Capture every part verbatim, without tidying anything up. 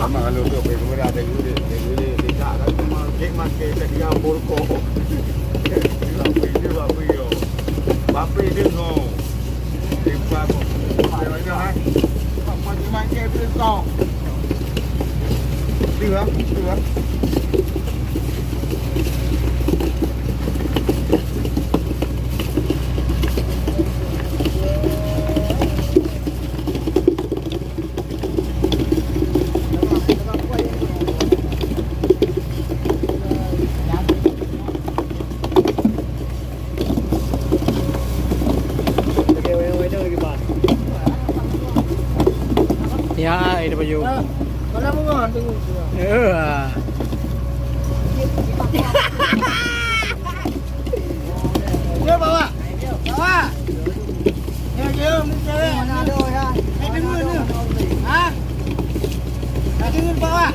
Memang kalau tu, boleh, boleh ada guru, ada guru, dia tak kan, cuma dia makai tadi yang borko. Apa itu, apa itu? Apa itu, no? Lepas, apa itu, ha? Apa cuma dia tu, kau? Itu, ha? Itu, ha? Ya, ini baju. Ah, kalau mau, tunggu, tunggu. Eh, ah. Yo, bawa. Bawa. Yo, yo, ni cewek. Mana ada, ya? Eh, tunggu, tunggu. Ha? Tunggu, bawa.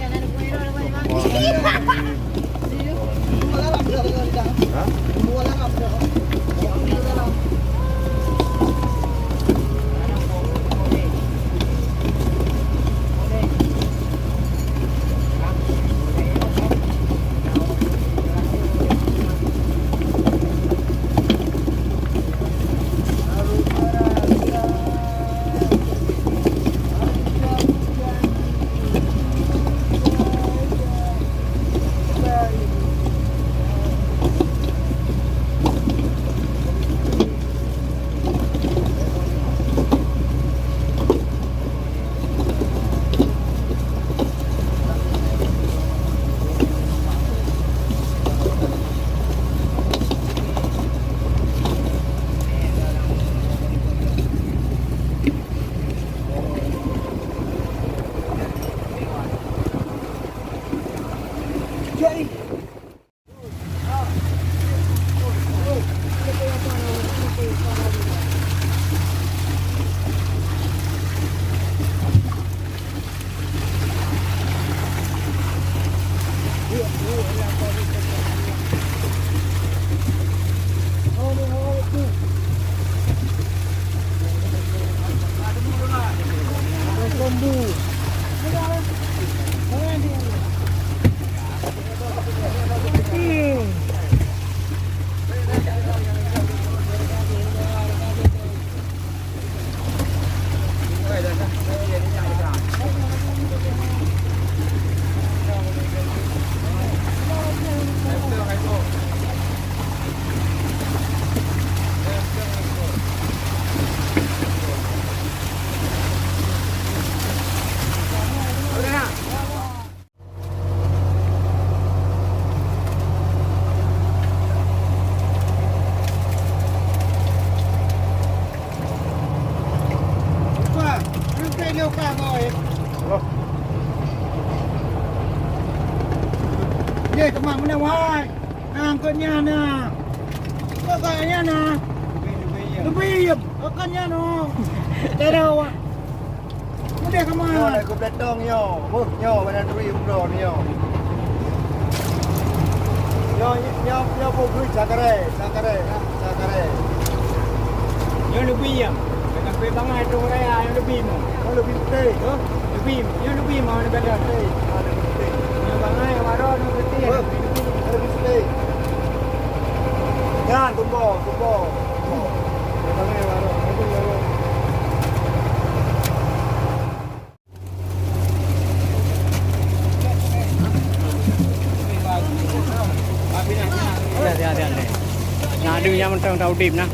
Ye, teuma meunan wahai. Nang keu nyan na. Keu keu nyan na. Leubeh, keu nyan, oh. Tera, wah. Udeh kama. Nyoe lagèe beulatong nyoe. Beuh, nyoe bana turi uroe nyoe. Nyoe, nyoe, nyoe bukui cakaré, cakaré, cakaré. Nyoe leubeh nyang. Sampai bangai tu raya nyoe leubeh mo. Oh, leubeh putéh. Nyoe leubeh, nyoe leubeh mo, nyoe leubeh putéh. Ah, leubeh putéh. Nyoe bangai waro nyoe putéh. Oh, leubeh putéh. Nyan tumbo, tumbo. Nyoe bangai waro, leubeh waro. Nah, deuh nyan mantong ta udeb nah.